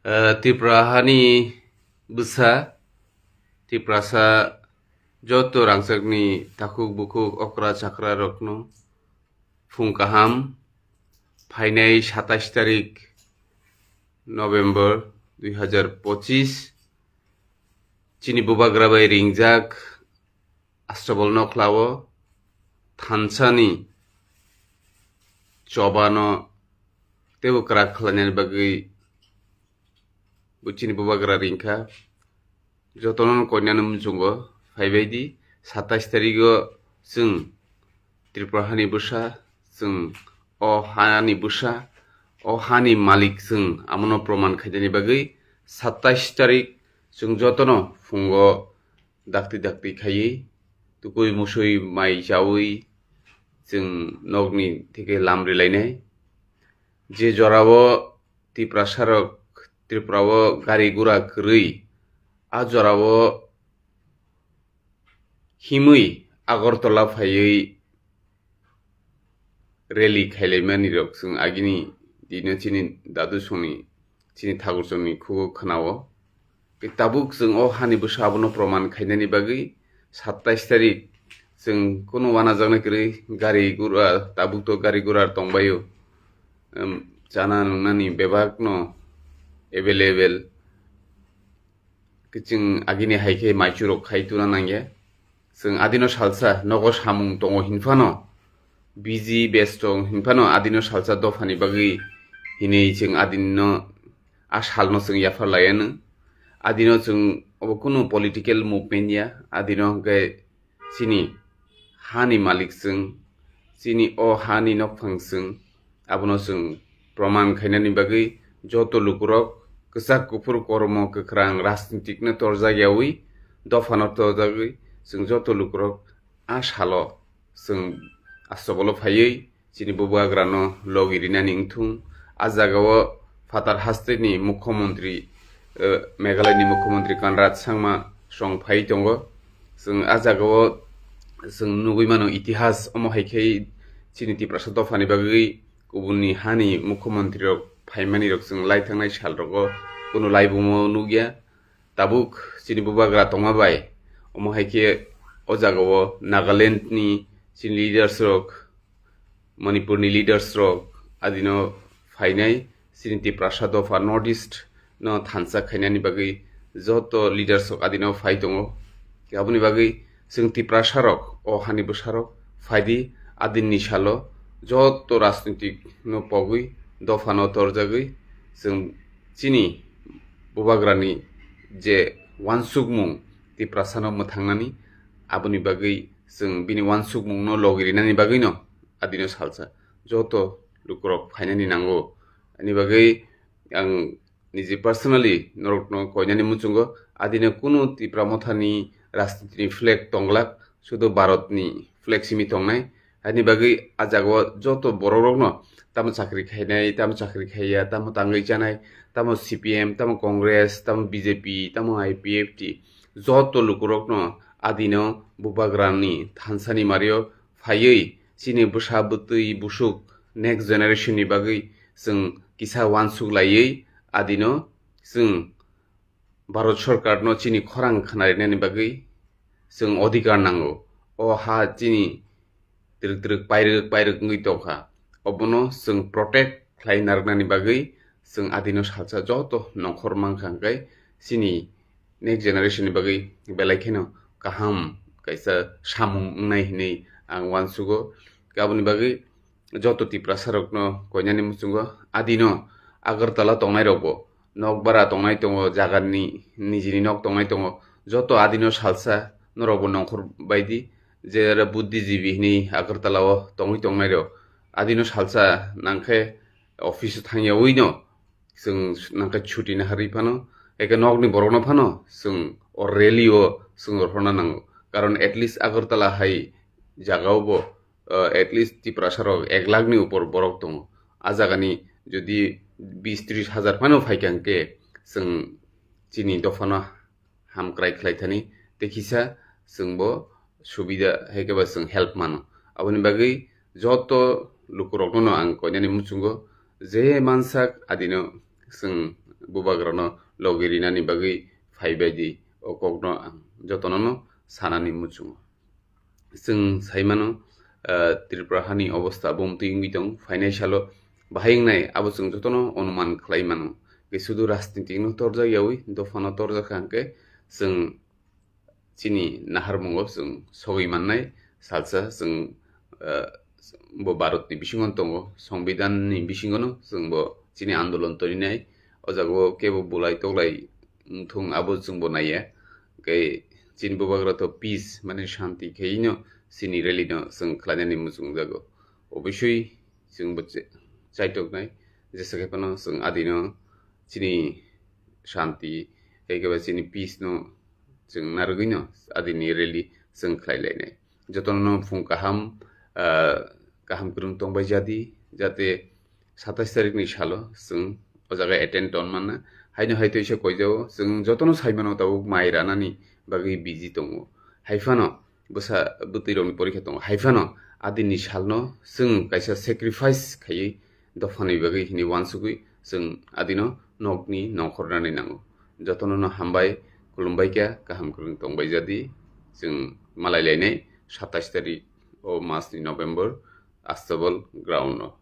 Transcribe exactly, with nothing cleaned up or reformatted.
Eh, Tripura hani bwsa, Tiprasa joto rangchakni takhuk bukhuk okra chakra rokno phung kaham. Phainai satais tarik November dui hazar pochis, chini bubagra bai ringjak Astabol nokhlao thansani chobano teibo kwrak khlainani bagwi bo chini bubagra ringkha. Jotono koinani muchungo phaibaidi, satais tarigo chwng Tripura hani bwsa, chwng o hani bwsa, o hani malik chwng, amono proman khainani bagwi satais tarik chwng jotono phungo dakti dakti khaiwi, tukui musui mai chaui chwng nokni theke lam rilainai. Je jorao Tiprasarok, Tripurao gari gura kwrwi, a jorao himwi Agartala phaiwi rally khailaimani rok chwng agini dino chini dadu songni, chini thakur songni khugo khwnao. Tei tabuk chwng o hani bwsa abono proman khainani bagwi satais tarik chwng kunu wanajaknai kwrwi gari gura, tabuk to gari gura tongbaio. Em, chana nungnani bebakno available. Kiching agini hai khe maichurok khai tuna nangya. Chwng adino salsa nogo samung tongo hinphano, busy besto hinphano adino salsa dophani bagwi hinwi chwng adino a salno chwng yaphar laiya nw. Adino chwng obo kunu political movement ya, adino hwnkhe chini hani malik chwng, chini o hani nokphang chwng, abono chwng proman khainani bagwi joto lukurok kwchak kuphur kormo kwkhrang rajnitikno torjak yaui dophano torjagwi chwng joto lukurok a salo chwng Astabolo phaiwi chini bubagrano logi rinani wngthung. A jagao phatar hasteni mukhyamantri, eh, Meghalayani mukhyamantri Conrad Sangma song phai tongo. Chwng a jagao chwng nugwi mano itihas, omo hai khe chini Tiprasa dophani bagwi kubunni hani mukhyamantrirok phaimanirok chwng lai thangnai salrogo kunu laibumo nukya. Tabuk chini bubagra tongma bai, omo hai khe o jagao Nagalandni chini leaders rok, Manipurni leaders rok adino phainai, chini Tiprasa dopha North East no thansa khainani bagwi joto leaders rok adino phai tongo. Aboni bagwi chwng Tiprasa rok, o hani bwsarok phaidi, adinni salo joto rajnitik no pogwi dophano torjagwi chwng chini bubagrani je wansukmung Tiprasano mwthangnani, aboni bagwi chwng bini wansukmungno logi rinani bagwino adino salsa joto lukurok phainani nango. Ani bagwi ang niji personally norokno koinani muchungo, adino kunu Tipra Mothani rajnitini flag tonglak, sudu Bharatni flag simi tongnai. Ani bagwi a jagao joto borokrokno tamo chakri khainai, tamo chakri khaiya, tamo tangwi chanai, tamo C P M, tamo Congress, tamo B J P, tamo I P F T, joto lukurokno adino bubagrani thansani mario phaiwi chini bwsa bwtwi busuk next generation ni bagwi chwng kisa wansuk laiwi adino chwng Bharat Sorkarno chini khorang khnarinani bagwi chwng odhikar nango. O ha chini twrwk twrwk pairwk pairwk wngwi tongkha. Obono chwng protect khlai narwknani bagwi chwng adino salsa joto nongkhor mankha, hwnkhe chini next generation ni bagwi belai kheno kaham kaisa samung wngnai hinwi ang uansugo. Aboni bagwi joto Tiprasa rokno koinani muchungo adino Agartala tongnai rokbo, nok bara tongnai tongo, jagani nijini nok tongnai tongo, joto adino salsa norokbo nongkhor baidi, je oro buddhijibi hinwi Agartala o tongwi tongnai rok adino salsa nangkhe office o thangya ui no chwng nangkhe chuti naharwi phano, eke nokni borokno phano chwng o rally o chwng rohorna nango, karon at least Agartala hai jagao bo uh, at least Tiprasa rok ek lakh ni upor borok tongo. A jagani jodi bis tris hajar phano phaikha hwnkhe chwng chini dophano hamkrai khlai thani, tei kisa chwngbo subida hai khe ba chwng help mano. Aboni bagwi joto lukurokno ang koinani muchungo je mansak adino chwng bubagrano logi rinani bagwi phaibaidi, o kokno ang jotonono sanani muchungo. Chwng saimano, ah, Tripura hani obostha bumtwi wngwi tong, phainai salo bahai wngnai abo chwng jotono onuman khlai mano. Ke sudu rajnitikno torjak yawi, dophano torjak kha hwnkhe chwng chini naharmungo chwng sogwi mannai salsa chwng, ah, bo Bharatni bisingo tongo, Songbidanni bisingono chwng bo chini andolon toninai. O jagao kebo bulai toklai wngthung abo chwngbo naiya. Hwnkhe chini bubagra to peace, mane shanti kheino chini rally no chwng khlainani muchungjago. Obosoi chwngbo chai-, chaitoknai, jesa khe phano chwng adino chini shanti, hai khe ba chini peace no chwng narwgwino adini rally chwng khlai lainai. Jotono phung kaham, ah, kaham kwrwng tongbai jadi, jate satais tarikni salo chwng o jaga attend ton manna. Haino hai teisa koijao chwng jotono saimano tabuk mai ranani bagwi busy tongo. Hai phano bwsa bwtwi rokni porikha tongo. Hai phano adini salno chwng kaisa sacrifice khaiwi dophani bagwi hini wansugwi chwng adino nokni nongkhornani nango. Jotono no hambai, khulumbai kha, kaham kwrwng tongbai jadi, chwng malai lainai satais tarik o masni November Astabal ground o.